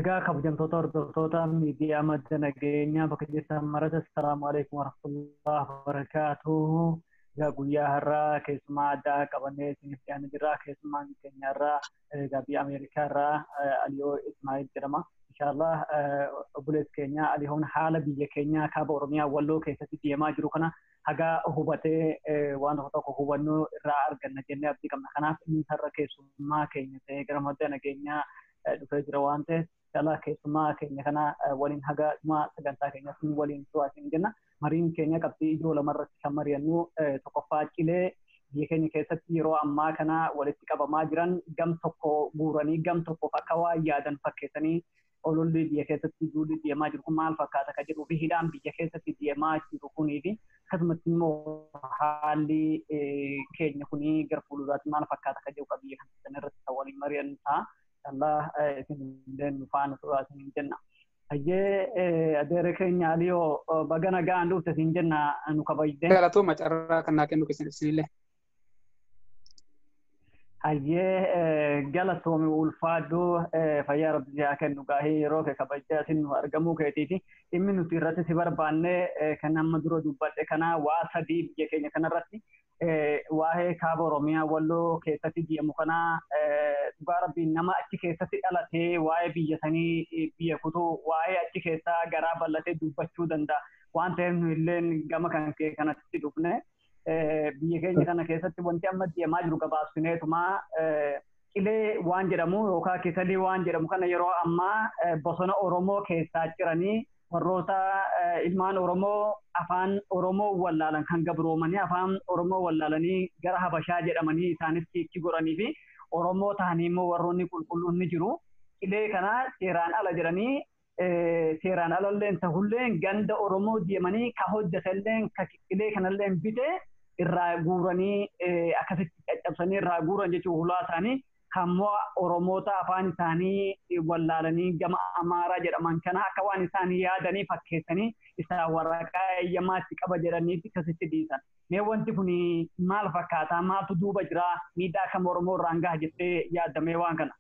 Egaa kabajamtoota hordoftoota miidiyaa madda nageenyaa bakka jirtan marata, assalaamu alaikum warahmatullahi wabarakatuh. Egaa guyyaa har'aa keessumaa addaa qabannee isiniif dhiyaannee jirra. Keessummaan keenya irraa egaa biyya Ameerikaa irraa Aliyoo Ismaa'il jedhama. Inshaallah obboleessi keenya Aliyoon haala biyya keenyaa kaaba Oromiyaa Walloo keessatti deemaa jiru kana haga hubatee waan tokko tokko hubannoo irraa arganna jennee abdii qabna. Kanaaf inni har'a keessummaa keenya ta'ee gara madda nageenyaa dhufee jira waan ta'eef, inshallah keessummaa keenya kana waliin haga dhuma sagantaa keenyaatti waliin turaa isin jenna. Mariin keenya qabxii ijoo lamarratti kan mari'annu, tokkoffaa cilee biyya keenya keessatti yeroo ammaa kana walitti qabamaa jiran gam tokko guuranii gam tokkoof akka waan yaadan fakkeessanii ololli biyya keessatti duulli deemaa jiru kun maal fakkaata kan jedhuu fi hidhaan biyya keessatti deemaa jiru kunii fi akkasumatti immoo haalli keenya kunii gara fuulduraatti maal fakkaata kan jedhu biyya kana irratti kan waliin mari'annu ta'a. Allah isin illee nu faana turaa isin jenna. Hayyee, adeera keenya Aliyoo, baga nagaan dhufte isin jenna, nu kabajde. Galatooma carraa kan naa kennu keessan isinillee. Hayyee, galatoomi, ulfaadhu, fayyaa rabbi haa kennu. Gaahii yeroo kee kabajjee asin nu argamuu keetiifi dhimmi nuti irratti si barbaanne kan amma dura dubbadhe kana waa sadii biyya keenya kanarratti waa'ee kaaba Oromiyaa Walloo keessatti deemu kana dhugaa rabbiin nama achi keessatti dhalatee waa'ee biyya sanii biyya kutuu waa'ee achi keessaa garaa bal'atee dubbachuu danda'a waan ta'eef nu illeen gama kan kee kanatti dhufne. Biyya keenya kana keessatti wanti amma deemaa jiru gabaabsineetuma cilee waan jedhamu yookaan kisalii waan jedhamu kana yeroo ammaa bosona Oromoo keessaa ciranii warroota ilmaan Oromoo afaan Oromoo wallaalan kan gabroomanii afaan Oromoo wallaalanii gara Habashaa jedhamanii isaanis itti godhanii fi Oromoo ta'anii immoo warroonni qulqulluun ni jiru. Cilee kana seeraan ala jedhanii seeraan alalleen tahulleen ganda Oromoo deemanii ka hojjetalleen ka cilee kanalleen bite irraa guuranii akkasitti caccabsanii irraa guuran jechuun hulaa isaanii kammoo Oromoota afaan isaanii wallaalanii gama Amaaraa jedhaman kana akka waan isaanii yaadanii fakkeessanii isaa waraqaa eeyyamaatti qaba jedhaniitti akkasitti dhiisan. Mee wanti kun maal fakkaata? Maaltu duuba jira? Miidhaa kam Oromoo irraan gaha jettee yaadamee waan kana?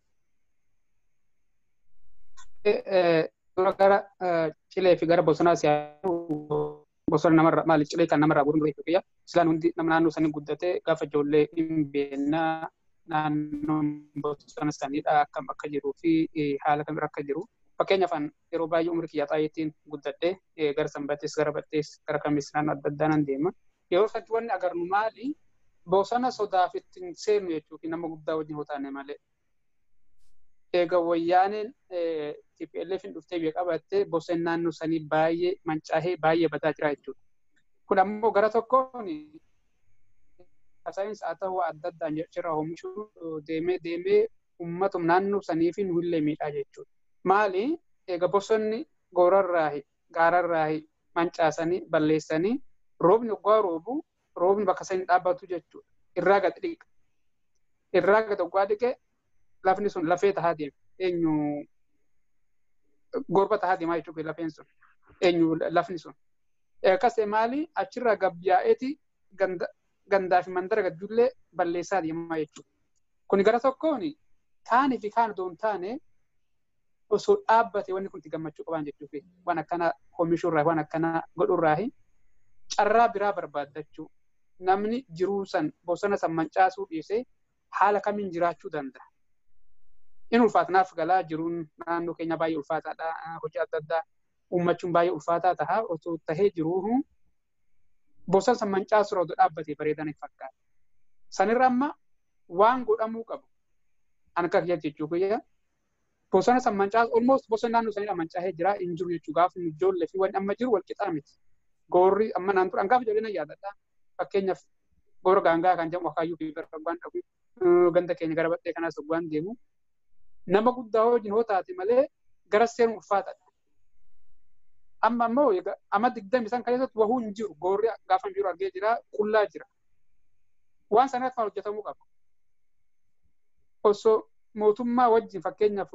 Dura gara cilee fi gara bosonaa bosona namarraa maali cilee kan namarraa guuruun dura jechuudha. Islaan hundi nama naannoo sanii guddatee gaafa ijoollee hin beeknaa naannoon bosona saniidha akkam akka jiruu fi haala kamirra akka jiru. Fakkeenyaaf yeroo baay'ee umrii kiyyaa xaayyeetiin guddadhee gara Sanbatees, gara Battees, gara Kamis naannoo adda addaa nan deema. Yeroo sanatti wanni agarnu maali? Bosona sodaaf ittiin seenu jechuudha nama guddaa wajjin hoo taane malee. Egaa wayyaaneen TPLF hin dhuftee biyya qabattee bosonni naannoo sanii baay'ee mancaa'ee baay'ee badaa jira jechuudha. Kun ammoo gara tokkoon saayinsi haa ta'u adda addaan jechirraa oomishuu deemee deemee uummatuma naannoo sanii fi nuhillee miidhaa jechuudha. Maali? Egaa bosonni goorarraa gaararraa mancaasanii balleessanii roobni waggaa roobu roobni bakka sanii dhaabbatu jechuudha. Irraa gad dhiqa. Irraa gad waggaa dhiqe lafni sun lafee tahaa deema. Eenyu gorba tahaa deemaa jechuudha lafeen sun. Eenyu lafni sun. Akkas maali achirraa gabyaa'eeti gandaa fi mandara gaddullee balleessaa deemaa jechuudha. Kun gara tokkoon taane fi kaan otoo hin taane osoo dhaabbate wanni kun itti gammachuu qaban jechuudha. Waan akkana oomishuurraa waan akkana godhuurraa carraa biraa barbaaddachuu namni jiruu san bosona san mancaasuu dhiisee haala kamiin jiraachuu danda'a. Inni ulfaatanaaf galaa jiruun naannoo keenya baay'ee ulfaataadha. Hojii adda addaa uummachuun baay'ee ulfaataa taha osoo tahee jiruu bosona san mancaasuu osoo dhaabbatee bareedan fakkaata. Sanirra amma waan godhamuu qabu an akka kiyya jechuu kiyya bosona san mancaasu almost bosona naannoo sanidha mancaa'ee jira hin jiru jechuu gaafa ijoollee fi wanni amma jiru wal qixaa miti. Goorri amma naan ture gaafa ijoollee nan yaadadha. Fakkeenyaaf goora gaangaa kan jedhamu akaayyuu fi waan dhabu ganda keenya gara baxxee kanaas waan deemu nama guddaa wajjin hoo taate malee gara seenuu ulfaataadha. Amma ammoo amma 20 isaan keessatti wahuu hin jiru goorri gaafa hin jiru argee jira qullaa jira. Waan sanatti maal hojjetamuu qaba. Osoo mootummaa wajjin fakkeenyaaf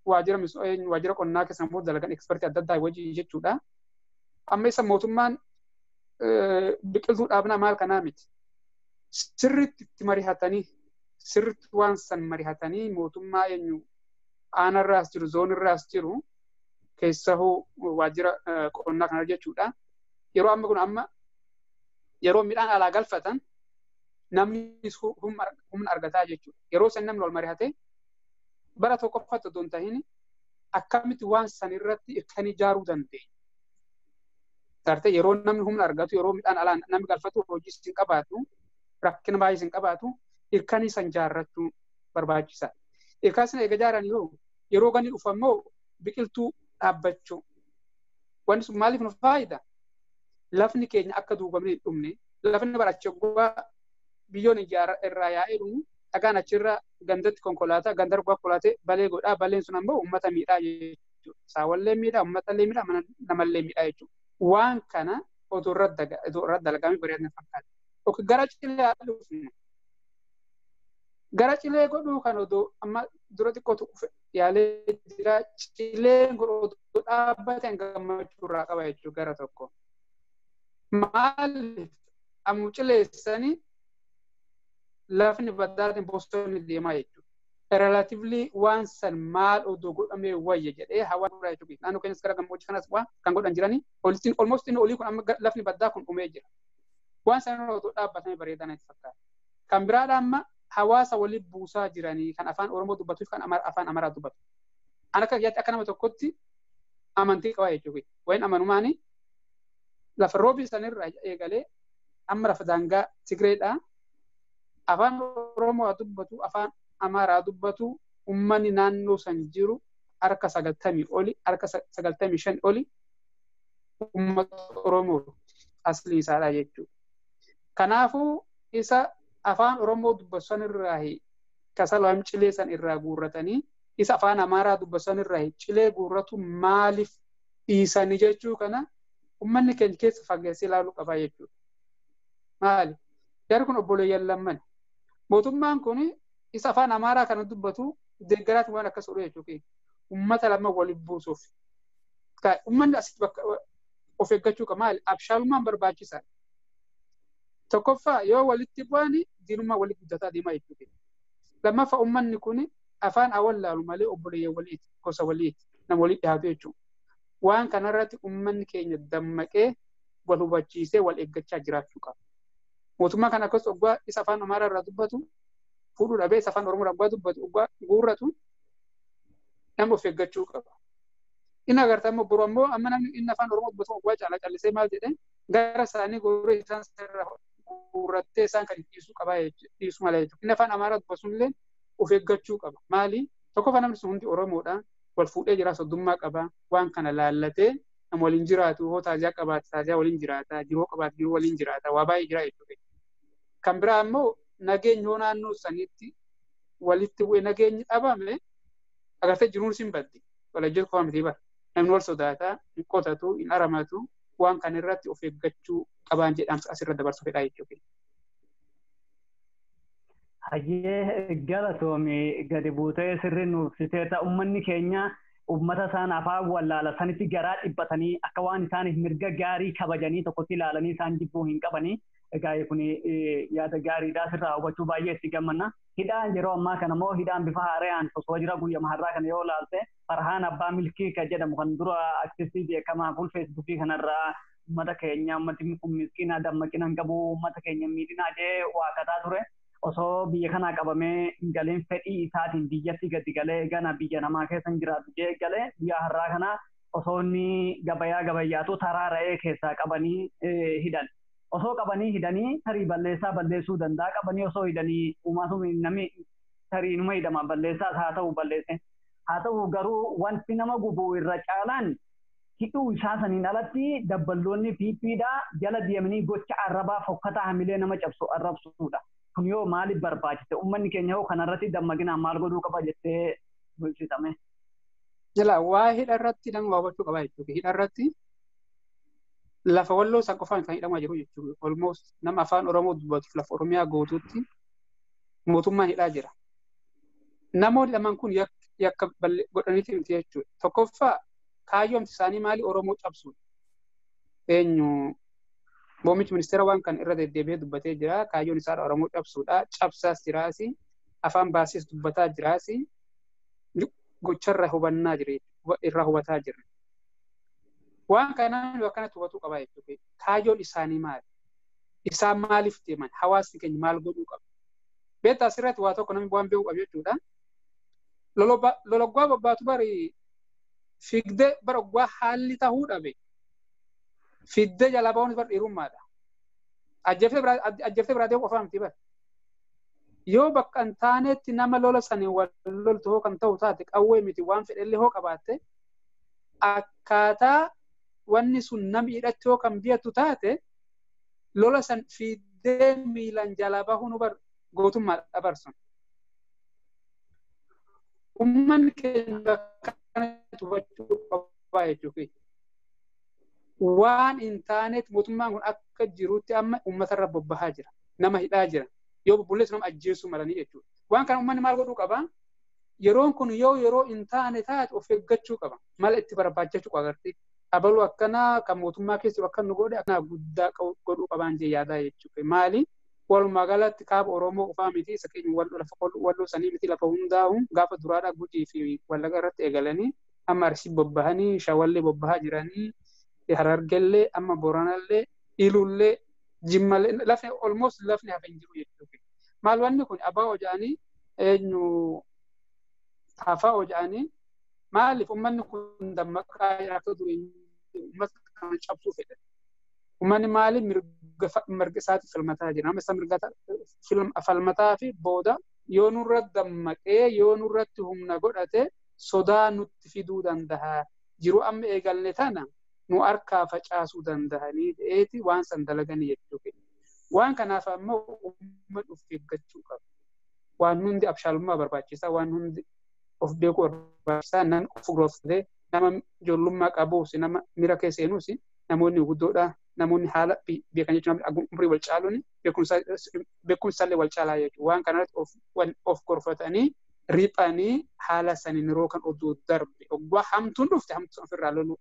waajjira qonnaa keessa namoota dalagan ekspertii adda addaa wajjin jechuudha. Amma isa mootummaan biqiltuu dhaabnaa maal kanaa miti. Sirriitti itti mari'atanii sirriitti waan san mari'atanii mootummaa eenyu Aanarraas jiru, zoonirraas jiru, keessahuu waajjira qonnaa kana jechuudha. Yeroo amma kun amma yeroo midhaan alaa galfatan namni humna argataa jechuudha. Yeroo san namni wal mari'ate bara tokkoffatti otoo hin tahin akkamitti waan san irratti irkanii ijaaruu dandeenya. Gartee yeroo namni humna argatu, yeroo midhaan alaa namni galfatu hojii sin qabaatu, rakkina baay'ee sin qabaatu, irkanii san ijaarrachuu barbaachisaadha. Irkaan sana eega ijaaran yoo yeroo ganni dhufu ammoo biqiltuu dhaabbachuu. Wanni sun maaliif nu faayida? Lafni keenya akka duugamne hin dhumne, lafni barachoggaa biyyoon irraa yaa'ee dhumu, dhagaan achirra gandatti konkolaataa, ganda dhugaa konkolaatee balee godhaa, baleen sun ammoo uummata miidhaa jechuudha. Saawwallee miidhaa, uummatallee miidhaa, namallee miidhaa jechuudha. Waan kana otoo irratti dalagamee bareedina fakkaata. Gara cilee dhufnu. Gara cilee godhuu kan odoo amma dura xiqqootu yaalee jira. Cileen kun odoo dhaabbatan gammachuu irraa qaba jechuudha gara tokko. Maaliif ammoo cileessanii lafni baddaatiin bosonni deemaa jechuudha. Relatively waan san maal odoo godhamee wayya jedhee hawaasa irraa jechuudha. Naannoo keenyas gara gammoojjii kanas waa kan godhan jiranii almost inni olii kun amma lafni baddaa kun dhumee jira. Waan san irra odoo dhaabbatamee bareedaa natti fakkaata. Kan biraadha amma hawaasa waliin buusaa jiranii kan afaan Oromoo dubbatuuf kan afaan Amaaraa dubbatu. An akka kiyyaatti akka nama tokkotti amantii qaba jechuudha. Wayin amanumaani lafa roobii sanirraa eegalee amma lafa daangaa Tigreedha. Afaan Oromoo dubbatu, afaan Amaaraa dubbatu, uummanni naannoo san jiru harka 90 oli, harka 95 oli uummata Oromoo aslii isaadha jechuudha. Kanaafuu isa afaan Oromoo dubbatu sanirraa kasala cilee san irraa guurratanii isa afaan Amaaraa dubbatu sanirraa cilee guurratu maaliif dhiisanii jechuu kana uummanni keenya keessa fageessee ilaaluu qaba jechuudha. Maali? Jarri kun obboleeyyan lamman. Mootummaan kun isa afaan Amaaraa kana dubbatu deeggaraatti waan akkas godhu jechuudha. Uummata lama waliin buusuuf. Uummanni asitti bakka of eeggachuu qaba. Maali? Abshaalummaan barbaachisaadha. Tokkoffaa yoo walitti bu'an diinummaa walitti guddataa deemaa jechuudha. Lammaffaa uummanni kun afaan awwaalaalu malee obboleeyyan waliiti, gosa waliiti, nama walitti dhiyaatu jechuudha. Waan kanarratti uummanni keenya dammaqee wal hubachiisee wal eeggachaa jiraachuu qaba. Mootummaa kana akkas oggaa isa afaan Amaaraa irraa dubbatu fuudhuu dhabee isa afaan Oromoo irraa dubbatu oggaa guurratu nama of eeggachuu qaba. Inni agartaa immoo boru ammoo amma namni inni afaan Oromoo dubbatu oggaa caalaa callisee maal jedhee gara isaanii goree isaan sirra guurrattee isaan kan dhiisuu qaba dhiisuu malee jechuudha. Inni afaan Amaaraa dubbatu illee of eeggachuu qaba. Maali? Tokkoffaa namni sun hundi Oromoodha. Wal fuudhee jira, soddummaa qaba. Waan kana laallatee nama waliin jiraatu, hoo taaziyaa qabaate taaziyaa waliin jiraata, jiruu qabaate jiruu waliin jiraata, waa baay'ee jira jechuudha. Kan biraa immoo nageenyi yoo naannoo sanitti walitti bu'ee nageenyi dhabame agartee jiruun sin baddi. Walajjii qofa miti bara. Namni wal sodaata, hin qotatu, hin aramatu, waan kana irratti of eeggachuu qabaan jedhamsa asirra dabarsuu fedhaa jechuudha. Hayyee galatoomii gadi buutee sirri nuuf siteeta uummanni keenya uummata isaan afaan wallaala sanitti garaa dhibbatanii akka waan isaaniif mirga gaarii kabajanii tokkotti ilaalanii isaan jibbuu hin qabanii. Egaa kun yaada gaariidhaa sirraa hubachuu baay'ee itti gammanna. Hidhaan yeroo ammaa kana immoo hidhaan bifa haaraan osoo jira guyyaa har'aa kana yoo ilaalte Farhaan Abbaa Milkii kan jedhamu kan dura aktivistii beekamaa fuul feesbuukii kanarraa uummata keenya uummatni kun miskiina dammaqina hin qabu uummata keenya miidhinaa jee waaqataa ture. Osoo biyya kanaa qabamee hin galiin fedhii isaatiin biyyatti gadi galee gana biyya namaa keessa hin jiraatu jee galee guyyaa har'aa kana osoo inni gabayaa gabayyaatu taraa ra'ee keessaa qabanii hidhan. Osoo qabanii hidhanii tarii balleessaa balleessuu danda'a qabanii osoo hidhanii uumaatu namni tarii numa hidhama balleessaas haa ta'u balleesse. Haa ta'u garuu wanti nama gubu irra caalaan hidhuu isaa saniin alatti dabballoonni PPdhaa jala deemanii gocha arrabaa fokkataa hamilee nama cabsu arrabsuudha. Kun yoo maaliif barbaachise? Uummanni keenya hoo kanarratti dammaqinaan maal godhuu qaba jettee bulchitame? Jala waa hidha irratti nama waa hubachuu qaba jechuudha. Hidha irratti lafa walloo san qofaan kan hidhamaa jiru jechuudha. Almost nama afaan Oromoo dubbatuuf lafa Oromiyaa gootuutti mootummaan hidhaa jira. Namoonni lamaan kun yakka godhaniiti miti jechuudha. Tokkoffaa kaayyoomti isaanii maali? Oromoo cabsuudha. Eenyu Muummichi ministeera waan kan irra deddeebi'ee dubbatee jira. Kaayyoon isaa Oromoo cabsuudha. Cabsaas jiraasi. Afaan baasiis dubbataa jiraasi. Gocharra hubannaa jira irraa hubataa jirra. Waan kanaan akkanatti hubatuu qaba jechuudha. Kaayyoon isaanii maali? Isaan maaliif deeman? Hawaasni keenya maal godhuu qaba? Beektaa asirratti waa tokko namni waan beekuu qabu jechuudha. Lologgaa bobbaatu bari fiigdee bara oggaa haalli tahuu dhabe fiigdee jalaa bahuun bar dhiirummaadha. Ajjeeftee biraa deemu qofaa miti bara. Yoo bakka hin taanetti nama lola sanii wal loltu hoo kan ta'u taate qawwee miti waan fedhellee hoo qabaatte akkaataa wanni sun nama hidhatti hoo kan biyattu taate lola san fiigdee miilaan jalaa bahuun bar gootummaadha barsun. Uummanni keenya bakka kanatti hubachuu qaba jechuudha. Waan hin taanetti mootummaan kun akka jirutti amma uummatarra bobbahaa jira. Nama hidhaa jira. Yoo bubbulleessu nama ajjeesuu malanii jechuudha. Waan kana uummanni maal godhuu qaba? Yeroon kun yoo yeroo hin taane taate of eeggachuu qaba. Mala itti barbaachachuu qaba agartee. Abaluu akkanaa kan mootummaa keessi bakka nu godhe akkanaa guddaa godhuu qabaan jee yaadaa jechuudha. Maali? Walumaa galatti kaaba Oromoo qofaa miti isa keenya walloo sanii miti lafa hundaa'u gaafa duraadhaa Gujii fi Wallaga irratti eegalanii amma Arsii bobbahanii Shawallee bobbahaa jiranii Harargellee amma Boranallee Ilullee Jimmallee lafni almost lafni hafe hin jiru jechuudha. Maal wanni kun abaa hoja'anii eenyu hafaa hoja'anii maaliif uummanni kun dammaqaa akka durii uummata kana cabsuu fedhan. Uummanni maali mirga isaatiif falmataa jira. Nama isa mirga falmataa fi booda yoo nurra dammaqee yoo nurratti humna godhate sodaa nutti fiduu danda'a. Jiru amma eegalne tana nu harkaa facaasuu danda'anii ta'eeti waan san dalaganii jechuudha. Waan kanaaf ammoo uummanni of eeggachuu qaba. Waan hundi abshaalummaa barbaachisaa, waan hundi of beekuu barbaachisaa, nama of gorfatee nama ijoollummaa qabuus nama mira keessa seenuus namoonni guddoodha. Namoonni haala beekan jechuun umrii wal caaluun beekumsallee wal caalaa jechuudha. Waan kanarratti of gorfatanii riphanii haala saniin yeroo kan oduu darbe oggaa hamtuun dhufte hamtuun ofirraa loluu.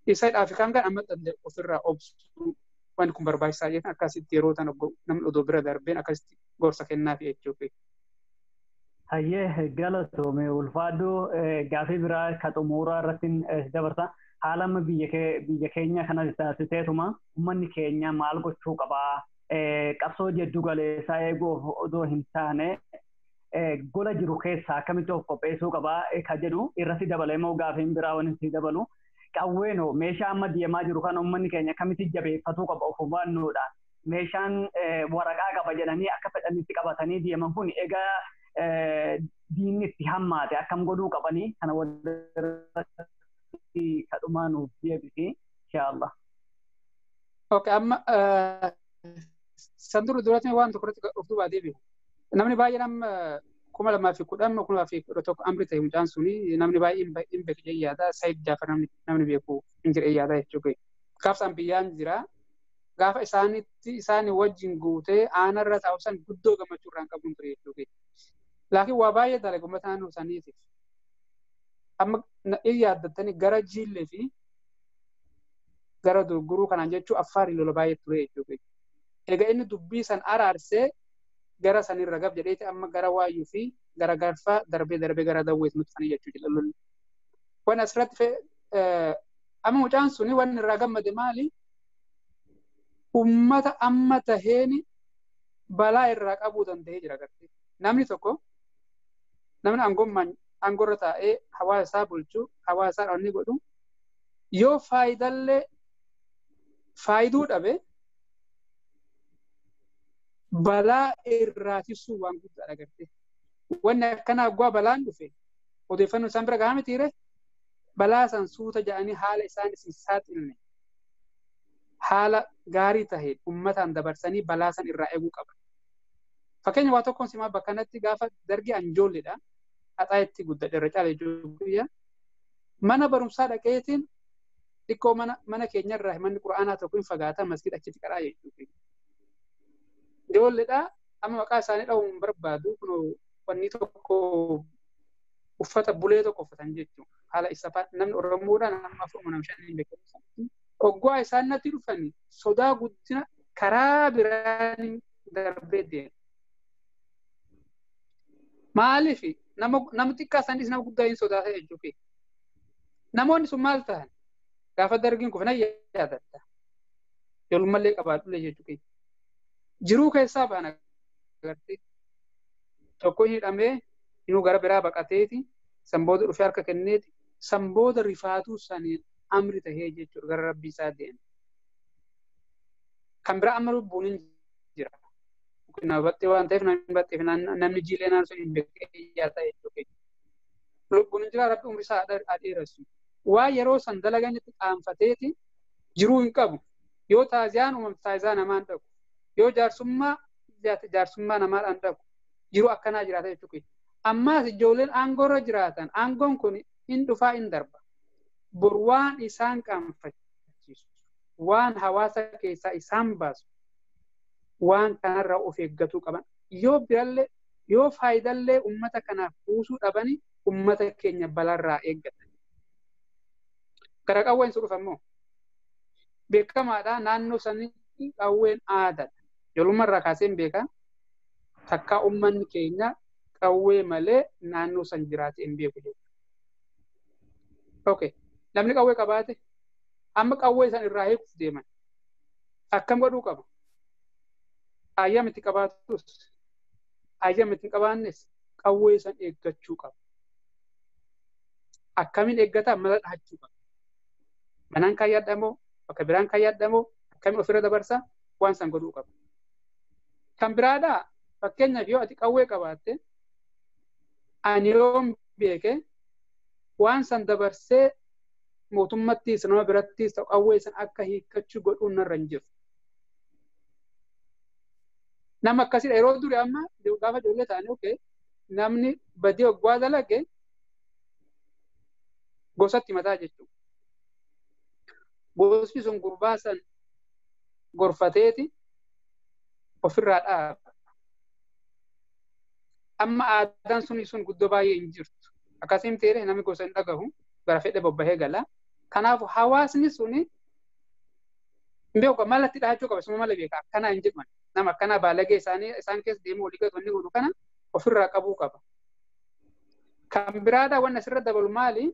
Isa dhaafi kan kan amma danda'e ofirraa obsuu wanti kun barbaachisaa jechuun akkasitti yeroo tan namni oduu bira darbeen akkasitti gorsa kennaafi jechuudha. Hayyee galatoome ulfaadhu gaafii biraa ka xumuraa irratti dabarsa. Haala amma biyya keenya kana taasiseetuma uummanni keenya maal gochuu qabaa? Qabsoo jiddu galeessaa eeguuf odoo hin taane gola jiru keessaa akkamitti of qopheessuu qabaa ka jedhu irratti dabalee immoo gaafiin biraa waan itti dabalu. Qawweenoo meeshaa amma deemaa jiru kana uummanni keenya akkamitti jabeeffatuu qaba of hubannoodhaan. Meeshaan waraqaa qaba jedhanii akka fedhanitti qabatanii deeman kun egaa diinni itti hammaate akkam godhuu qabanii kana walirratti kadhumaa nuuf deebisi inshaallah. Okay, amma san dura duratti waan tokko irratti of duubaa deebi'u. Namni baay'een amma 2010 2011 amri ta'e mucaan suni namni baay'een hin beeku jedhee yaada. Saayid Jaafar namni beeku hin jedhee yaada jechuudha. Gaafsaan biyyaan jira. Gaafa isaanitti isaanii wajjin guutee aanarra taa'u san guddoo gammachuu irraan qabuun ture jechuudha. Laakiin waa baay'ee dalagu uummata naannoo isaaniitiif. Amma in yaaddattanii gara Jiillee fi gara Dogguruu kanaan jechuun Affaarii lola baay'ee ture jechuudha. Egaa inni dubbii san araarsee gara sanirra gab jedheeti amma gara Waayyuu fi gara Garfaa darbee darbee gara Dawweet nutti fanii jechuudha lolli. Waan asirratti amma mucaan suni waan irraa gammade maali? Uummata amma taheen balaa irraa qabuu danda'ee jira agartee. Namni tokko namni aangorra taa'ee hawaasa isaa bulchuu hawaasa isaa dhalli godhu yoo faayidallee faayiduu dhabe balaa irraa tiksuu waan guddaadha agartee. Wanni akkanaa oggaa balaan dhufe odeeffannoo isaan bira gahaa mitiire balaa san suuta jedhanii haala isaan isin saaxilne haala gaarii taheen uummataan dabarsanii balaa san irraa eeguu qaban. Fakkeenya waa tokkoon simaa bakka kanatti gaafa dargi anjoolleedha. Haxaa itti guddadhe irra caala jechuudha. Mana barumsaa dhaqeetiin xiqqoo mana keenyarraa manni quraanaa tokko hin fagaata masgiida achitti qaraa jechuudha. Ijoolleedha amma maqaa isaanii dha'uu hin barbaadu kunoo wanni tokko uffata bulee tokko uffatan jechuudha. Haala isa namni Oromoodha nama afur nama shan hin beekamu. Oggaa isaan natti dhufan sodaa guddina karaa biraan darbee deema. Maaliif nama xiqqaa sanis nama guddaa hin sodaata jechuudha. Namoonni sun maal ta'an gaafa dargiin kufe nan yaadatta. Yoolummallee qabaadhule jechuudha. Jiruu keessaa ba'an agartee tokko hidhamee inuu gara biraa baqateeti san booda dhufee harka kenneeti san booda rifaatuu saniin amri tahee jechuudha gara rabbii isaa deeme. Kan biraa amma lubbuun hin jira. Nama baxxee waan ta'eef namni baxxeef namni jiilee naan sun hin beekee yaata jechuudha. Lubbuun hin jira rabbi umri isaa haa dheeressu. Waa yeroo san dalaganitti qaanfateeti jiruu hin qabu. Yoo taaziyaan uumamte taaziyaa namaan dhaqu. Yoo jaarsummaa jaarsummaa namaadhaan dhaqu. Jiruu akkanaa jiraata jechuudha. Ammaas ijoolleen aangoorra jiraatan aangoon kun hin dhufaa hin darba. Bor waan isaan qaanfachiisu waan hawaasa keessaa isaan baasu waan kanarraa of eeggatuu qaban. Yoo birallee yoo faayidallee uummata kanaaf buusuu dhabani uummata keenya balaarraa eeggatan. Gara qawween sun dhufa immoo beekamaadha naannoo sanitti qawween aadaadha. Ijoollummaarraa kaasee hin beekaa takkaa uummanni keenya qawwee malee naannoo san jiraate hin beeku jechuudha. Okay. Namni qawwee qabaate amma qawwee san irraa eeguuf deeman akkam godhuu qaba? Ayyam itti qabaatus ayyam itti hin qabaannes qawwee san eeggachuu qaba. Akkamiin eeggataa mala dhahachuu qaba. Manaan kaayyadhamoo bakka biraan kaayyadhamoo akkamiin ofirra dabarsaa waan san godhuu qaba. Kan biraadhaa fakkeenyaaf yoo ati qawwee qabaatte ani yoon beeke waan san dabarsee mootummattis nama birattis ta'u qawwee san akka hiikkachuu godhuun narra hin jiru. Nama akkasidha yeroo duri amma gaafa ijoollee ta'anii okay namni badii oggaa dalage gosatti mataa jechuudha. Gosni sun gurbaa san gorfateeti ofirraa dhaaba. Amma aadaan sun guddoo baay'ee hin jirtu. Akkasiin ta'ee namni gosa hin dhagahu gara fedhe bobbahee gala. Kanaafuu hawaasni suni beeku malatti dhahachuu qaba. Suma mala beeka akkanaa hin jedhaman. Nama akkanaa baalagee isaanii isaan keessa deemuu walii gatu wanni godhu kana ofirraa qabuu qaba. Kan biraadhaa wanni asirra dabalu maali?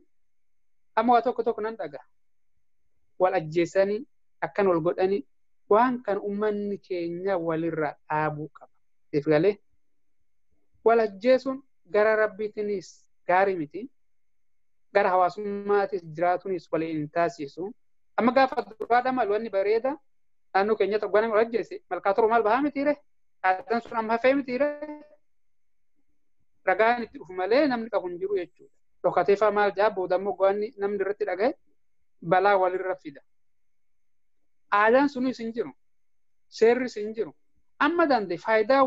Amma waa tokko tokko nan dhaga'a. Wal ajjeesanii akkan wal godhanii waan kan uummanni keenya walirraa dhaabuu qaba. Siif galee wal ajjeesuun gara rabbiitiinis gaarii miti. Gara hawaasummaatis jiraatuunis wal hin taasisu. Amma gaafa duraadha maal wanni bareeda naannoo keenya tokko nama wal ajjeese malkaa torba maal bahaa mitiire? Aadaan sun amma hafee mitiire? Ragaan itti dhufu malee namni qabu hin jiru jechuudha. Dhokatee fa'aa maal jaa booda immoo go'anni namni irratti dhagaye balaa walirra fida. Aadaan sunis hin jiru. Seerris hin jiru. Amma danda'e faayidaa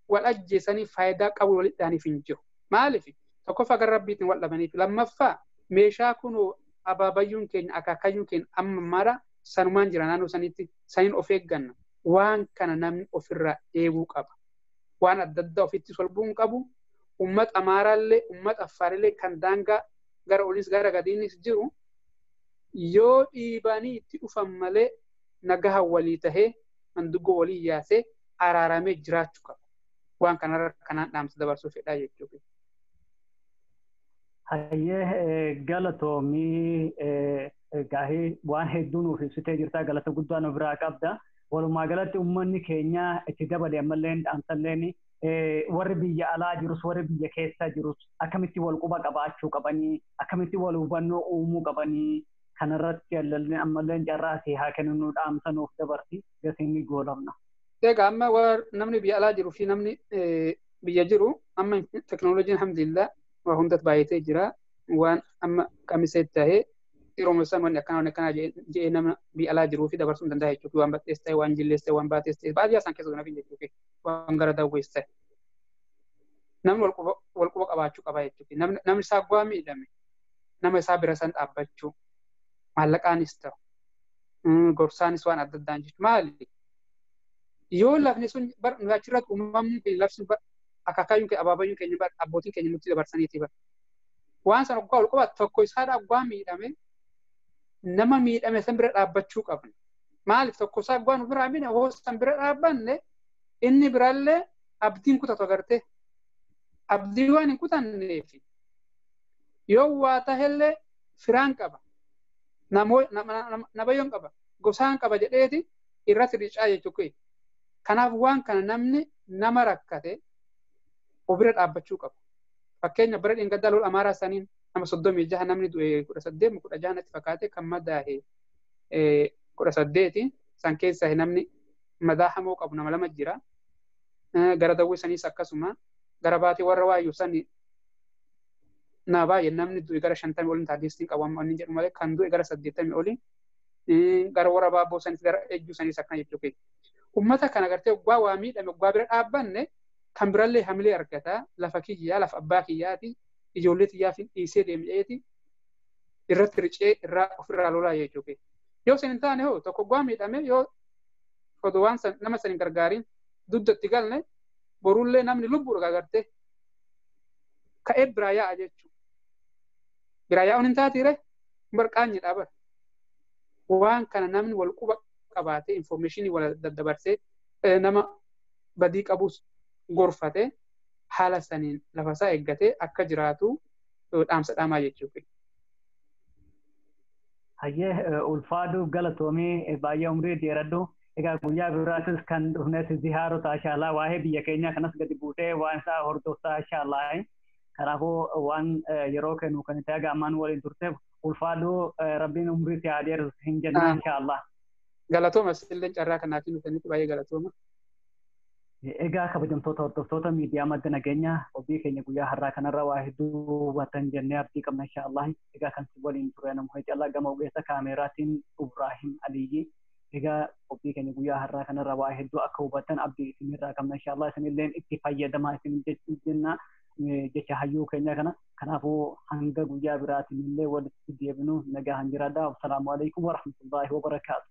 wal ajjeesanii faayidaa qabu walitti dhaaniif hin jiru. Maaliif? Tokkoffaa gara rabbiitiin wal dhabaniif. Lammaffaa meeshaa kunoo abaabayyuun keenya akaakayyuun keenya amma mara sanumaan jira naannoo sanitti saniin of eegganna. Waan kana namni ofirraa eeguu qaba. Waan adda addaa ofitti solbuu hin qabu. Uummata Amaaraallee uummata Affaarillee kan daangaa gara oliis gara gadiinis jiru yoo dhiibanii itti dhufan malee nagaha walii tahee manduggoo walii yaasee araaramee jiraachuu qaba. Waan kanarra kanaan dhaamsa dabarsuu fedhaa jechuudha. Hayyee galatoomii gaahee waan hedduu nuuf ibsitee jirtaa galata guddaa nu biraa qabda. Walumaa galatti uummanni keenya itti dabale ammallee dhaamsalleen warri biyya alaa jirus warri biyya keessa jirus akkamitti wal quba qabaachuu qabanii akkamitti wal hubannoo uumuu qabanii kanarratti ammallee carraa haa kennu nu dhaamsa nuuf dabarsi gatiin ni goolabna. Egaa amma namni biyya alaa jiruu fi namni biyya jiru amma teknooloojiin alhamdulillah waa hundatti baay'atee jira. Waan amma qamisee tahee yeroo isaan wanni akkanaa wanni akkanaa jedhee nama biyya alaa jiruu fi dabarsuu hin danda'a jechuudha. Waan baxxees ta'e, waan jillees ta'e, waan baatees ta'e baadiyyaa isaan keessa jiran jechuudha. Waan gara daawwees ta'e. Namni wal quba qabaachuu qaba jechuudha. Namni isaa guwaa miidhame nama isaa bira san dhaabbachuu maallaqaanis ta'u gorsaanis waan adda addaan jechuudha. Maali? Yoo lafni sun nu achirratti uumamni keenya lafti sun akaakayyuun keenya abaabayyuun keenya abbootiin keenya nutti dabarsaniiti bara. Waan sana waggaa wal qabaatu tokko isaadha waggaa miidhame nama miidhame san bira dhaabbachuu qabna. Maaliif tokko isaa waggaa nu biraa miidhame hoo san bira dhaabbanne inni birallee abdiin kutatu agartee. Abdii waan hin kutanneef yoo waa tahellee firaan qaba, nabayyoon qaba, gosaan qaba jedheeti irratti ricaa jechuudha. Kanaaf waan kana namni nama rakkate obira dhaabbachuu qaba. Fakkeenya bara dheengaddaa lola Amaaraa saniin nama 36 namni du'e 18 16 natti fakkaate kan madaahe 18 san keessaa namni madaa hamoo qabu nama 2 jira. Gara dawwee saniis akkasuma gara baatee warra waayyuu sani na baay'ee namni du'e gara 50 oliin taaddeestiin qabu amma inni jedhu malee kan du'e gara 80 oliin gara warra baabboo sanis gara ejjuu sanis akkana jechuudha. Uummata kana gartee oggaa waa miidhame oggaa bira dhaabbanne kan birallee hamilee argata lafa kiyyaa lafa abbaa kiyyaati ijoollee xiyyaa fi dhiisee deem'eeti irratti ricee irraa ofirraa lolaa jechuudha. Yoo isin hin taane hoo tokko oggaa miidhame yoo oduu waan nama san hin gargaariin dugdatti galne borullee namni lubbuudha gartee ka'ee biraa yaa'a jechuudha. Biraa yaa'uun hin taatiire barqaanyidha bara. Waan kana namni wal quba qabaatee infoormeeshinii wal daddabarsee nama badii qabus gorfatee haala saniin lafa isaa eeggatee akka jiraatu dhaamsa dhaamaa jechuudha. Hayyee ulfaaduu galatoomii baay'ee umrii dheeradhu. Egaa guyyaa biraatis kan dhufnes zihaarota inshaallah waa'ee biyya keenyaa kanas gadi buutee waan isaa hordoftaa inshaallah. Kanaafuu waan yeroo kennu kan itti haga ammaan waliin turteef ulfaaduu rabbiin umrii si haa dheeratu hin jenna inshaallah. Galatooma illee carraa kanaaf nu baay'ee galatooma. Egaa kabajamtoota hordoftoota miidiyaa madda nageenyaa qophii keenya guyyaa har'aa kanarra waa hedduu hubatan jennee abdii qabna inshaallah. Egaa kan si waliin ture nama caalaa gama ogeessa kaameeraatiin Ibraahim Aliyyi. Egaa qophii keenya guyyaa har'aa kanarra waa hedduu akka hubatan abdii isinirraa qabna inshaallah. Isinilleen itti fayyadamaa isin jenna jecha hayyuu keenya kana. Kanaafuu hanga guyyaa biraatiin illee walitti deebinu nagaa hanjiraadha. Assalaamu alaikum warahmatullaahi wabarakaatu.